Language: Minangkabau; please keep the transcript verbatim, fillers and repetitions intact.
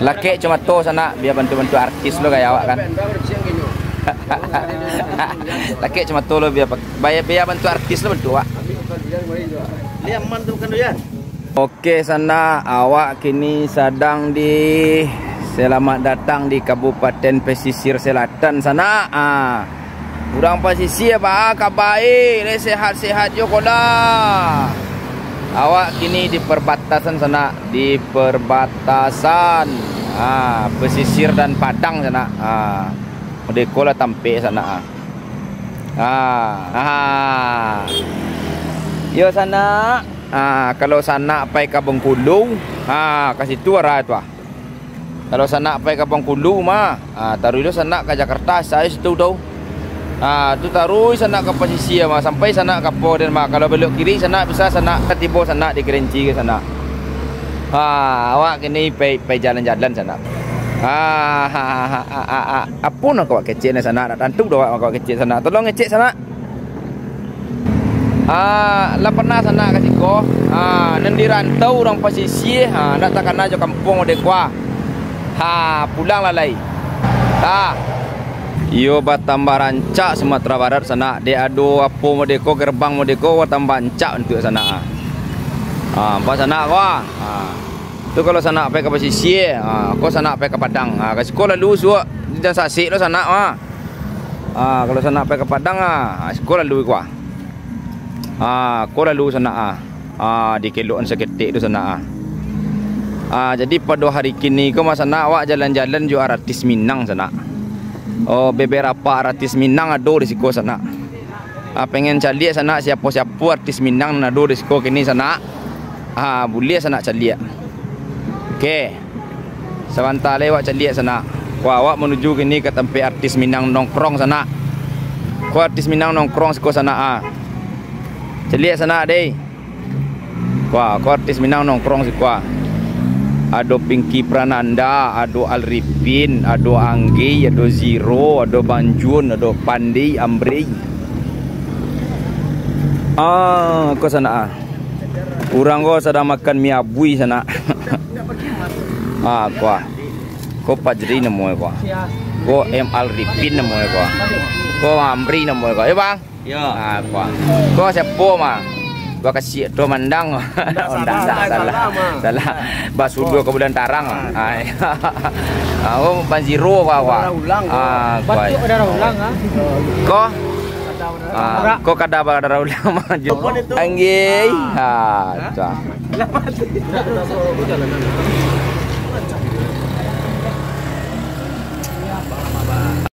Lakek cumato sanak, bia bantuak-bantuak artis lo gaya awak kan. Lakek cumato lo bia, bia, bia bantuak artis lo bantuak awak. Oke sanak, awak kini sadang di, selamat datang di Kabupaten Pesisir Selatan sanak. Ah. Urang pasisia baa kaba e, lai sehat-sehat jo ko lah. Awak kini di perbatasan sanak, di perbatasan, ha, pesisir dan Padang sanak. Ha, mode ko lah tampek sanak, ha. Ha, ha. Yo sanak, ha, kalau sanak pai ka Bengkulu, ha, ka situ arah tu ah. Kalau sanak pai ka Bengkulu mah, ah, taruih lo sanak ka Jakarta, asa situ tu. Ah, tu taruih sanak ka pasisia mah, sampai sanak ka Poden mah. Kalau belok kiri sanak bisa sanak ka tibo sanak di Kerinci ka sanak. Ah, awak kini pai, pai jalan-jalan sanak. Ah, ha, ha, ha, ha, ha. Apo nan awak kecek ni sanak? Ndak tantu doh awak kecek sanak. Tolong ngecek sanak. Ah, lah pernah sanak ka siko? Ah, nan di rantau urang pasisia, ha, ndak takana jo kampuang mode ko ah. Ha, pulang lah lai. Ha. Iyo batambah rancak Sumatera Barat sanak, dek ado apo mode ko, gerbang mode ko, batambah rancak untuak sanak ah. Ha, nampak sanak ko ah. Ha. Tu kalau sanak pai ka pasisia, ha, ko sanak pai ka Padang. Ha, ka siko lalu suok, jan sasek lo sanak ah. Ah, kalau sanak pai ka Padang, ah, siko lalu ko ah. Ah, ko lalu sanak ah. Ah, di kelokan saketek tu sanak ah. Ah, jadi pado hari kini ko mah sanak awak jalan-jalan jo artis Minang sanak. Oh, beberapa artis Minang ado di siko sanak. Ah, pengen caliak sanak siapo-siapo artis Minang nan ado di siko kini sanak. Ah, buliah sanak caliak. Oke. Sabanta lai awak caliak sanak. Ko awak manuju kini ka tampek artis Minang nongkrong sanak. Ko artis Minang nongkrong siko sanak ah. Caliak sanak deh. Ko, ko artis Minang nongkrong siko ah. Ado Pinky Prananda, ado Alripin, ado Anggi, ado Zero, ado Banjun, ado Pandi, Amri. Ah, ko sanak ah. Urang ko sadang makan mi abui sanak. Ah, ko ah. Ko Fajri namo e ko ah. Ko M Alripin namo e ko ah. Ko Amri namo e ko ah. Eh, Bang? Yo. Ah, ko ah. Ko siapo, Bang? Ko kasiak tu mandang. Ndak, ndak, salah, salah, salah, Bang. Salah. Basudo ka bulan tarang. Ah, iyo. Ah, ko Banjiro ko ah. Darah ulang ko. Ah, ko ah. Batuk darah ulang ah. Ko? Ah, ko kada badarah ulang mah. Anggih. Ah, tu ah.